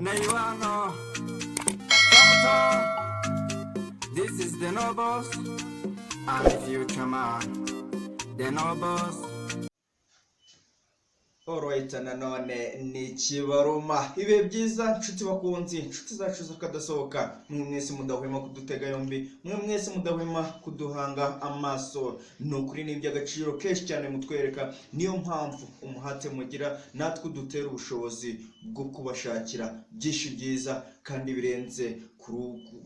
Neiwano, Tom, this is the Nobles, I'm the future man, the Nobles. Alright, nanone ni Kibaruma. Ibihe byiza, nshuti bakunzi, inshuti zacu z'akadasohoka, mwe mwese mudahwema kudutega yombi, mwe mwese mudahwema kuduhanga amaso. Ni ukuri ni iby'agaciro kenshi cyane mutwereka. Niyo mpamvu umuhate mugira natwe udutera ubushobozi bwo kubashakira byinshi byiza kandi birenze.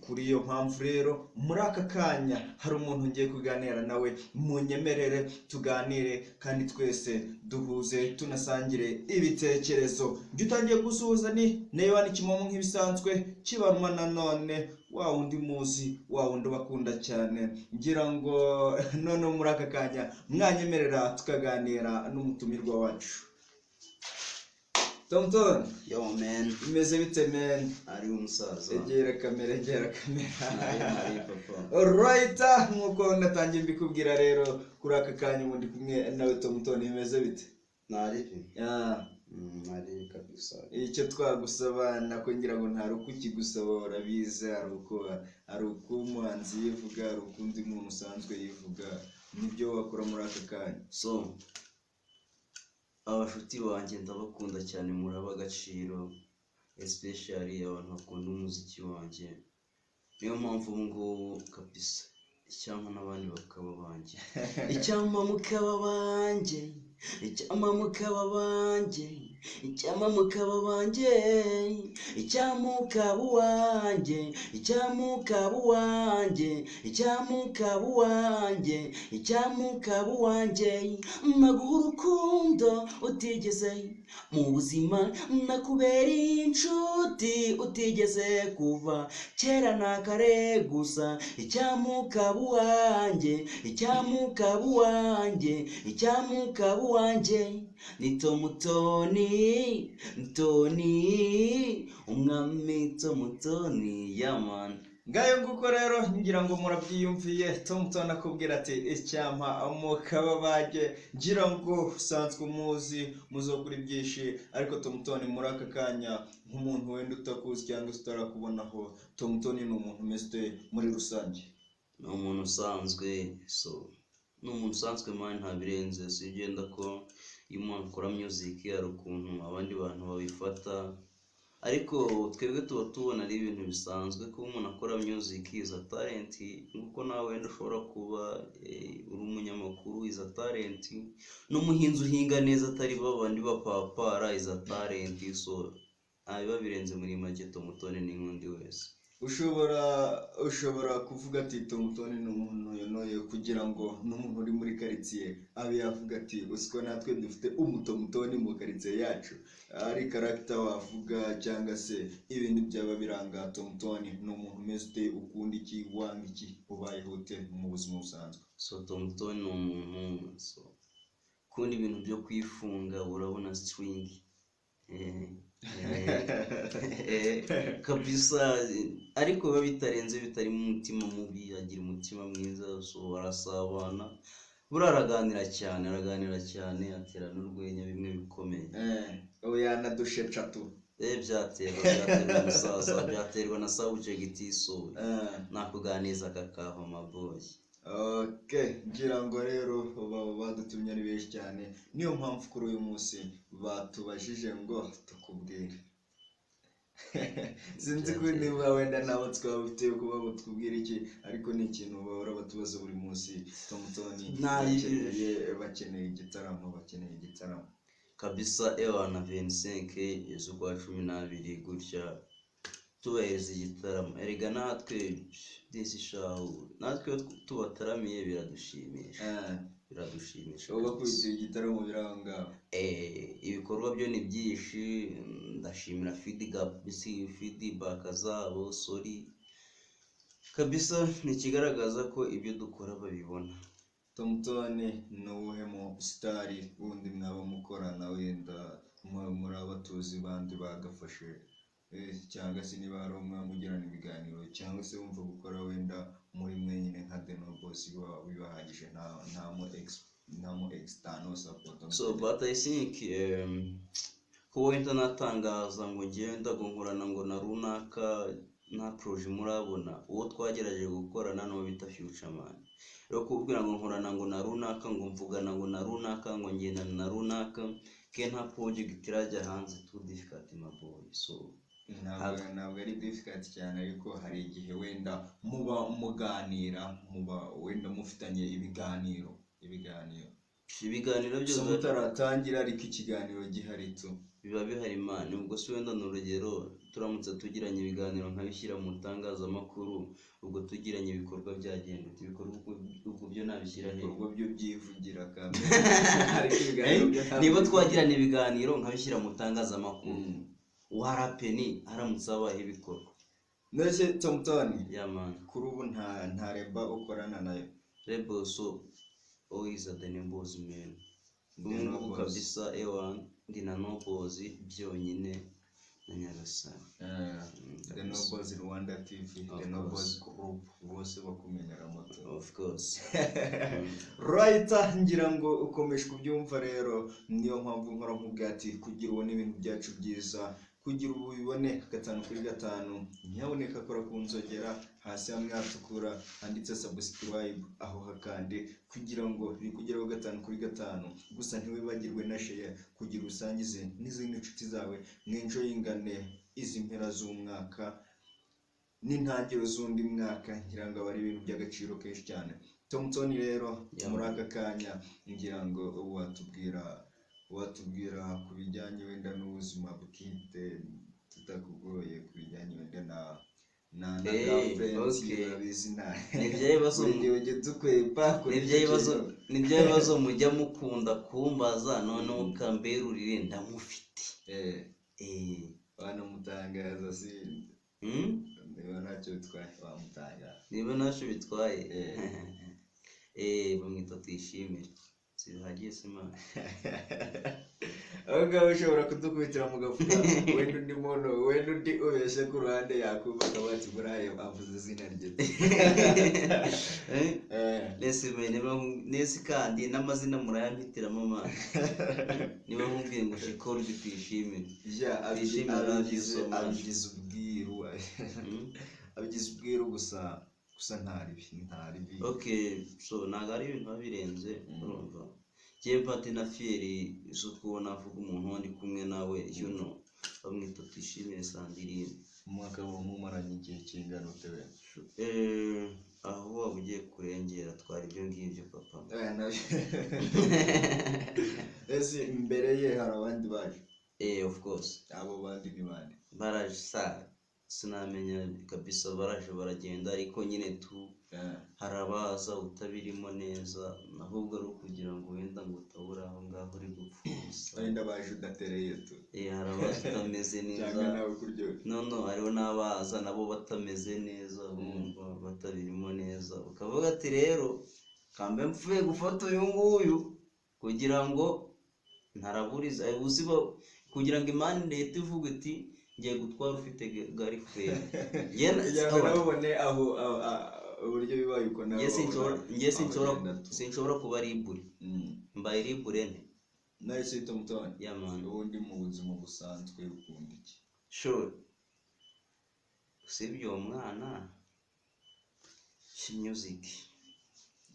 Kuri iyo mpamvu rero, muri aka kanya hari umuntu ngiye kuganira nawe. Munyemerere tuganire kandi twese duhuze, tunasangire ibitekerezo. Njye utangiye gusuhuza ni Neyewani Kimomo, nk'ibisanzwe Kibaruma nanone, wa wundi muzi, wa wundi ubakunda cyane. Ngira ngo noneho muri aka kanya mwanyemerera tukaganira n'umutumirwa wacu Tomton. Yo man. Bimeze bite, man? Ari umusaza. Egera kamera, egera kamera. Nari nari papa. Alright, nkuko natangiye mbikubwira rero, kuri aka kanya ubu ndi kumwe nawe Tomton. Bimeze bite? Nari. Ah, Nari kabisa. Icyo twagusaba nako ngira ngo ntari uko ukigusaba urabizi, hari uko umuhanzi yivuga, hari uko undi muntu usanzwe yivuga, nibyo wakora muri aka kanya. So, abashuti banjye ndabakunda cyane, muraba agaciro, especially abantu bakunda umuziki wanjye. Niyo mpamvu ubu ngubu kabisa icyampa n'abandi bakaba banjye, icyampa mukaba banjye, icyampa mukaba banjye, icyampa mukaba banjye, icyampa ukaba uwanjye, icyampa ukaba uwanjye, icyampa ukaba uwanjye, icyampa ukaba uwanjye, naguha urukundo utigeze mu buzima, nakubera inshuti utigeze kuva kera na kare gusa. Icyampa ukaba uwanjye, icyampa ukaba uwanjye, icyampa ukaba uwanjye. Ni Tomutoni, Toni, umwami Tomutoni, yeah man. Ngayo nguko rero, ngira ngo murabyiyumviye. Tomton akubwira ati icyampa mukaba bajye. Ngira ngo usanzwe umuzi muzo kuri byinshi, ariko Tomton muri aka kanya, nk'umuntu wenda utakuzi cyangwa se utarakubonaho, Tomton ni umuntu umeze ute muri rusange? Ni umuntu usanzwe. So ni umuntu usanzwe man, nta birenze. Si ugenda ko iyo umuntu akora music hari ukuntu abandi bantu babifata, ariko twebwe tuba tubona ari ibintu bisanzwe kuba umuntu akora music is a talent, nkuko nawe wenda ushobora kuba uri umunyamakuru is a talent, n'umuhinzi uhinga neza atari ba bandi bapapara is a talent. So nta biba birenze. Muri make, Tomutoni ni nk'undi wese. Ushobora kuvuga ati Tomton ni umuntu yonoye, kugira ngo n'umuntu uri muri karitsiye abe yavuga ati usiko natwe dufite umutomutoni mu karitsiye yacu. Ari character wavuga cyangwa se ibindi byaba biranga Tomton, ni umuntu umeze ute? Ukunda iki? Wanga iki? Ubayeho ute mu buzima busanzwe? So Tomutoni ni umuntu, so ukunda ibintu byo kwifunga, urabona string, kabisa, ariko biba bitarenze, bitarimo umutima mubi. Agira umutima mwiza. So arasabana, buriya araganira cyane, araganira cyane, atera n'urwenya bimwe bikomeye. Ubu yanadusheca tu. Byaterwa umusaza, byaterwa na subject. So nakuganiza kakava, maboy. Okay, ngira ngo rero baba badutumye ari benshi cyane, niyo mpamvu kuri uyu munsi batubajije ngo tukubwire. Sinzi ko niba wenda nabo twaba dufite kuba tubwire iki, ariko ni ikintu bahora batubaza buri munsi. Tomutoni bakeneye igitaramo, bakeneye igitaramo. Kabisa, ewana, 25 z'ukwa 12 gutya tubahereza igitaramo. Erega natwe disi shahu, natwe iyo tubataramiye biradushimisha. Biradushimisha. Bakubitiye igitaramo biri aho ngaho. Ibikorwa byo ni byinshi. Ndashimira feedback zabo, sorry, kabisa ni ikigaragaza ko ibyo dukora babibona. Tomutoni, ni uwuhe mu star wundi mwaba mukorana, wenda muri abatuzi bandi bagafashe, cyangwa se niba hari umwe mugirana ibiganiro, cyangwa se wumva gukora wenda muri mwenyine nka The Nobles bibahagije, nta mu external support? So but I think Kuba wenda natangaza ngo ngenda ngo nkorana ngo na runaka, nta projet murabona. Uwo twagerageje gukorana n'uwo bita Future Man. Rero kubwira ngo nkorana ngo na runaka, ngo mvugana ngo na runaka, ngo ngendana na runaka, ke nta project irajya hanze, too difficult, my boy. So Ntabwo ari difficult cyane, ariko hari igihe wenda muba muganira, muba wenda mufitanye ibiganiro. Ibiganiro Gusa byose mutaratangira, ariko ikiganiro gihari tu. Biba bihari, man. Ubwo se wenda ni urugero, turamutse tugiranye ibiganiro nkabishyira mu itangazamakuru, ubwo tugiranye ibikorwa byagenda bite? Ibikorwa ubwo byo nabishyira he? Ibikorwa byo byivugira kandi, ariko ibiganiro byo ntabwo Niba twagirana ibiganiro nkabishyira mu itangazamakuru, warapeni haramutse habayeho ibikorwa. None Tomtoni, Yeah man. kuri ubu nta label ukorana nayo? Label, so always the Nobles, man. The Ubu ngubu Nobles. kabisa, ewa, ndi na Nobles byonyine na Nyagasani. The Nobles Rwanda TV, Of The Nobles Group, bose bakumenyera moto. Of course. Right, ngira ngo ukomeje kubyumva. Rero niyo mpamvu nkora nkubwira ati kugira ubone ibintu byacu byiza, kugira ubu ubibone gatanu kuri gatanu, nyabuneka kora ku nzogera hasi hamwe hatukura handitse subscribe, aho hakande kugira ngo bikugereho gatanu kuri gatanu. Gusa ntiwibagirwe na share kugira usangize n'izindi nshuti zawe, mwenjoyingane izi mpera z'umwaka n'intangiriro z'undi mwaka. Ngira ngo aba ari ibintu by'agaciro kenshi cyane. Tomtoni rero, muri aka kanya ngira ngo watubwira ku bijyanye wenda n'ubuzima bwite, tutakugoye, ku bijyanye wenda na girlfriend. Urabizi nta Ni bya bibazo buri gihe ujya dukwepa kuri Ni bya icyo bibazo kintu. Ni bya bibazo mujya mukunda kumbaza, noneho ukamberurire ndamufite. Wanamutangaza si? Hmm? Niba ntacyo bitwaye wamutangaza. Niba ntacyo bitwaye. Bamwita Tuyishimire, sibihagije se, man? Aho ngaho ushobora kudukubitira mu gafuka, wenda undi muntu, wenda undi ubeshye ku ruhande yakumva akaba ati buriya avuze izina rye. Nese nese kandi n'amazina murayampitiramo, man. Niba nkubwiye ngo she called Tuyishimire. Yeah, Tuyishimire, love you abigize so much. Abigize ubwiru. Abigize ubwiru, gusa nta ribi. Okay, so ntabwo ari ibintu biba birenze. Urumva njyewe mpate na fierté zo kubona avuga umuntu ndi kumwe nawe, bamwita Tuyishimire Sandrine. Umwaka mumaranye igihe kingana ute we? Aho waba ugiye kurengera, twara ibyo ngibyo, papa. Ese imbere ye hari abandi baje? Of course. Abo bandi ni bande? Baraje sa sinamenya kabisa, baraje baragenda, ariko nyine tu hari abaza utabirimo neza, ahubwo ari ukugira ngo wenda ngo utabura aho ngaho uri gupfa ubusa. Wenda baje udatereye tu. Hari abaza utameze neza. Cyangwa nawe kuryoha. No, hariho n'abaza nabo batameze neza, bumva batabirimo neza, ukavuga ati rero kambe mvuye gufata uyu nguyu kugira ngo ntaraburiza uziba, kugira ngo imana leta ivuga iti ngiye gutwara ufite girlfriend. Kugira ngo nawe ubone aho uburyo bibaye uko nawe Njye wabona njye aho sinshobora ugenda tu. Sinshobora kuba libre. Mbaye libre nte? Nawe se Tomtoni, Yeah man. ubundi mu buzima busanzwe ukunda iki? Sure, usibye uwo mwana, music.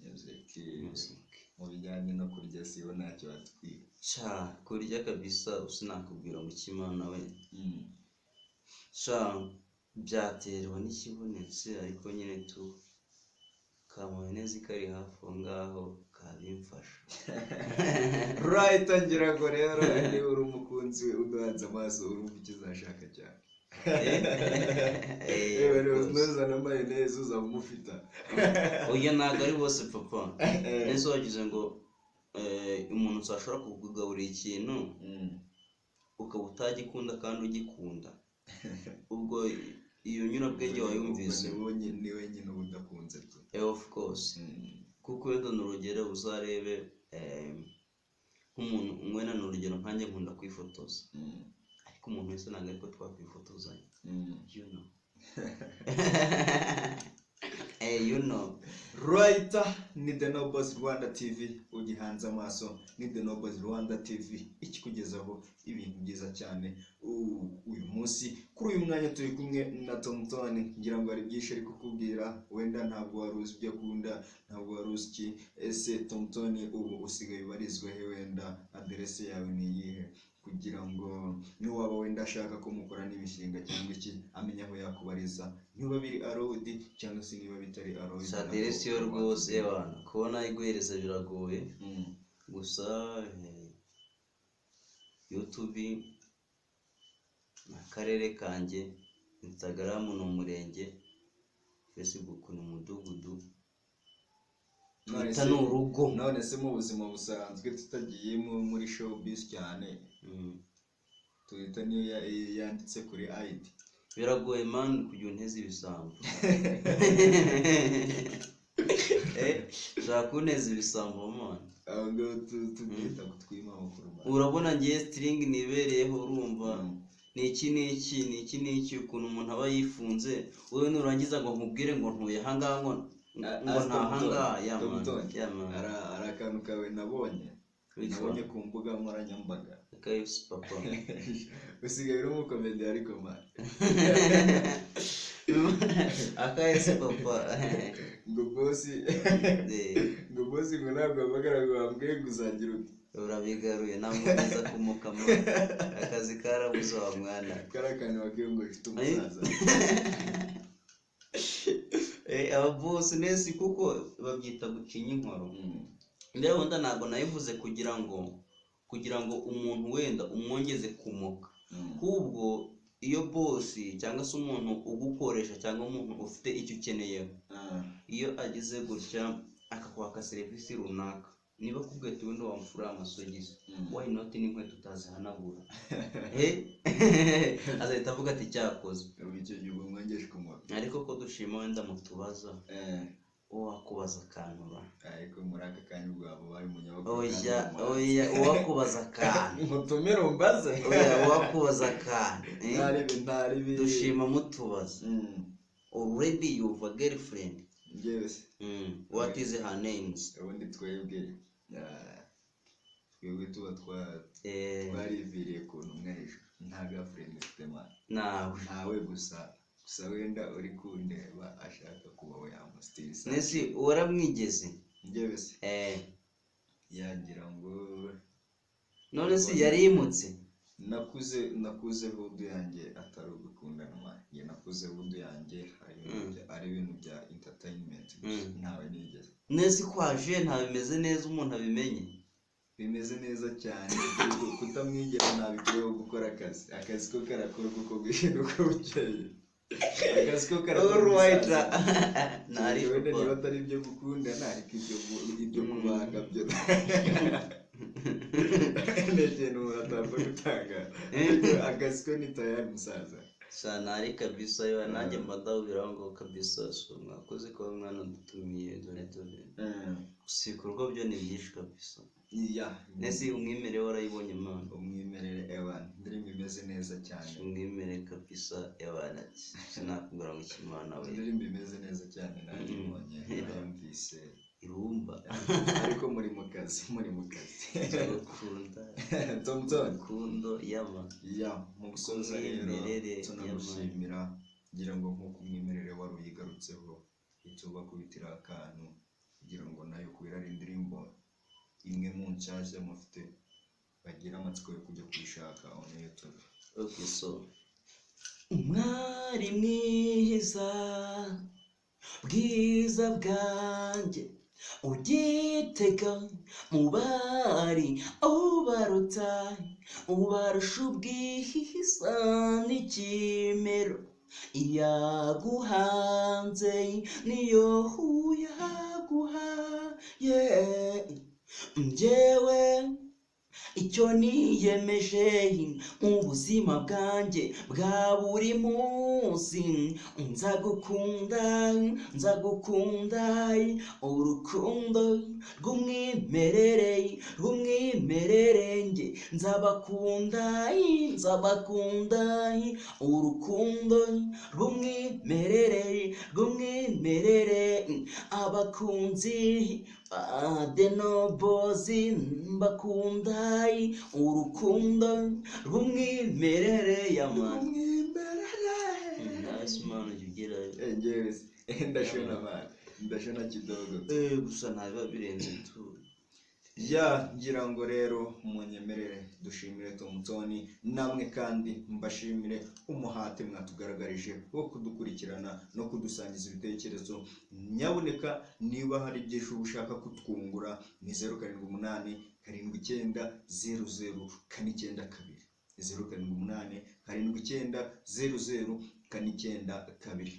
Music? Music. Mu bijyanye no kurya siho ntacyo watwika? Sha, kurya kabisa sinakubwira ngo ikimana we. Sha, byaterwa n'ikibonetse, ariko nyine tu ka mayonnaise kari hafi aho ngaho kabimfasha. Right, ngira ngo rero niba uri umukunzi we uduhanze amaso, urumva icyo uzashaka cyane. Yewe, Of course. nuzana mayonnaise uzaba umufita. Oya, ntabwo ari bose, papa. Nese wagize ngo umuntu ashobora kukugaburira ikintu ukaba utagikunda kandi ugikunda? Ubwo iyo nyurabwenge wayumvise? Ubwo niwe nyine uba udakunze tu. Of course. Kuko wenda ni urugero, uzarebe nk'umuntu wenda ni urugero nkanjye nkunda kwifotoza, ariko umuntu wese ntabwo ariko twakwifotozanya. You know. Right, ni The Nobles Rwanda TV ugihanze amaso, ni The Nobles Rwanda TV ikikugezaho ibintu byiza cyane. Uyu munsi kuri uyu mwanya turi kumwe na Tom Tony, ngira ngo hari byinshi ari kukubwira, wenda ntabwo wari uzi ibyo akunda, ntabwo wari uzi iki. Ese Tom Tony, ubu usigaye ubarizwa he? Wenda aderese yawe ni iyihe, kugira ngo niwaba wenda ashaka ko mukora n'imishinga cyangwa iki, amenye aho yakubariza, niba biri allowed cyangwa se niba bitari allowed? Aderesi yo rwose abantu kubona iguhereza biragoye. Gusa YouTube ni akarere kanjye, Instagram ni umurenge, Facebook ni umudugudu, None Twitter ni urugo. None se mu buzima busanzwe, tutagiye muri showbiz cyane, Twitter niyo yanditse kuri ID? Biragoye man kugira unteze ibisambo. Ushaka kunteza ibisambo man. Aho ngaho tubyita kutwima amakuru, man. Urabona ngiye string nibereyeho, urumva? Ni iki n'iki, ni iki n'iki, ukuntu umuntu aba yifunze. Wowe nurangiza ngo nkubwire ngo ntuye ahangaha, ngo ntahangaha ya Tom man. Tony, Ya man. hari akantu kawe nabonye Which nabonye one? ku mbuga nkoranyambaga. KFC papa. Usigaye uri umukomedi ariko man. AKS papa. Ngo boss, ngo boss, ngo ntabwo hamagara ngo bambwiye ngo uzagira uti. Urabigaruye namugeza kumukama, akazi karabuze wa mwana. Kari akantu bakwiye ngo ufite umusaza. Aba boss nesi kuko babyita gucinya inkoro. Mbere wenda ntabwo nayivuze kugira ngo umuntu wenda umwongeze kumoka, ahubwo iyo boss cyangwa se umuntu ugukoresha cyangwa umuntu ufite icyo ukeneyeho, iyo agize gutya akakwaka serivisi runaka, niba akubwiye ati wenda wamfura amasogisi, why not n'inkweto utazihanagura? Azahita avuga ati cyakoze. Ubu icyo gihe uba umwongeje kumoka. Ariko ko dushima wenda mutubaza, uwakubaza akantura. Ariko muri aka kanya ubwo waba ubaye umunyamakuru Oya. kandi umuhanzi. Oya, uwakubaza akantu. Mutumire umbaze. Oya, uwakubaza akantu, eh? Ntaribi, ntaribi. Dushima mutubaza. Already you've a girlfriend? Njyewe se? What is her names? Ubundi twebwe tuba twariviriye ku ntumwa hejuru, nta girlfriend mfite man. Nawe? Ntawe, gusa wenda uri kundeba ashaka kuba we yamusitiri. Nesi waramwigeze? Njyewe se? Yagira ngo None se yarimutse? Nakuze hood yanjye atari ugukundana man. Njye nakuze hood yanjye ari ibintu bya entertainment gusa. Ntawe nigeze. Nesi kwaje ntabimeze neza umuntu abimenye. Bimeze neza cyane. Kutamwigera ntabikuyeho gukora akazi. Akazi ko karakorwa uko bwije n'uko bukeye, akazi ko karakorwa, Alright. umusaza. Ntari Wenda papa. niba atari ibyo gukundana, ariko ibyo kubaga byo ni ikintu umuntu atapfa gutanga, ariko akazi ko ni tayari musaza. Sha ntari kabisa yo, nanjye mba ndahubiraho ngo kabisa. So mwakoze kuba mwana dutumiye, dore dore. Gusa ibikorwa byo ni byinshi kabisa. Nesi umwimerere warayibonye man? Umwimerere, ewan, indirimbo imeze neza cyane. Umwimerere kabisa ewana, sinakubwira ngo ikimana we. Indirimbo imeze neza cyane, nayibonye, nayumvise. Irumba. Ariko muri mu kazi, muri mu kazi. Turagukunda. Tom Tom. Rukundo yama. Ya, mu gusoza rero, Umwimerere. tunagushimira, ngira ngo nk'uko umwimerere wari uyigarutseho, itubakubitira akantu kugira ngo nayo, kubera ari indirimbo imwe mu nshyashya mufite, bagira amatsiko yo kujya kuyishaka on YouTube. Okay, so umwari mwiza, bwiza bwanjye, ugitega mu bari ubaruta, ubarusha ubwiza n'ikimero, iyaguhanze niyo yaguhaye njyewe. Icyo niyemeje mu buzima bwanjye bwa buri munsi, nzagukunda, nzagukunda urukundo rw'umwimerere, rw'umwimerere. Njye nzabakunda, nzabakunda urukundo rw'umwimerere, rw'umwimerere. Abakunzi ba Denobozi, mbakunda urukundo rw'umwimerere, yeah man. Umwimerere. Nice man, ujya ugerayo. Njyewe se, ndashona man, ndashona kidogo. Gusa ntabiba birenze tu. Yeah, ngira ngo rero munyemerere dushimire Tomutoni, namwe kandi mbashimire umuhate mwatugaragarije wo kudukurikirana no kudusangiza ibitekerezo. Nyabuneka niba hari byinshi uba ushaka kutwungura, ni 0787900492, 0787900492.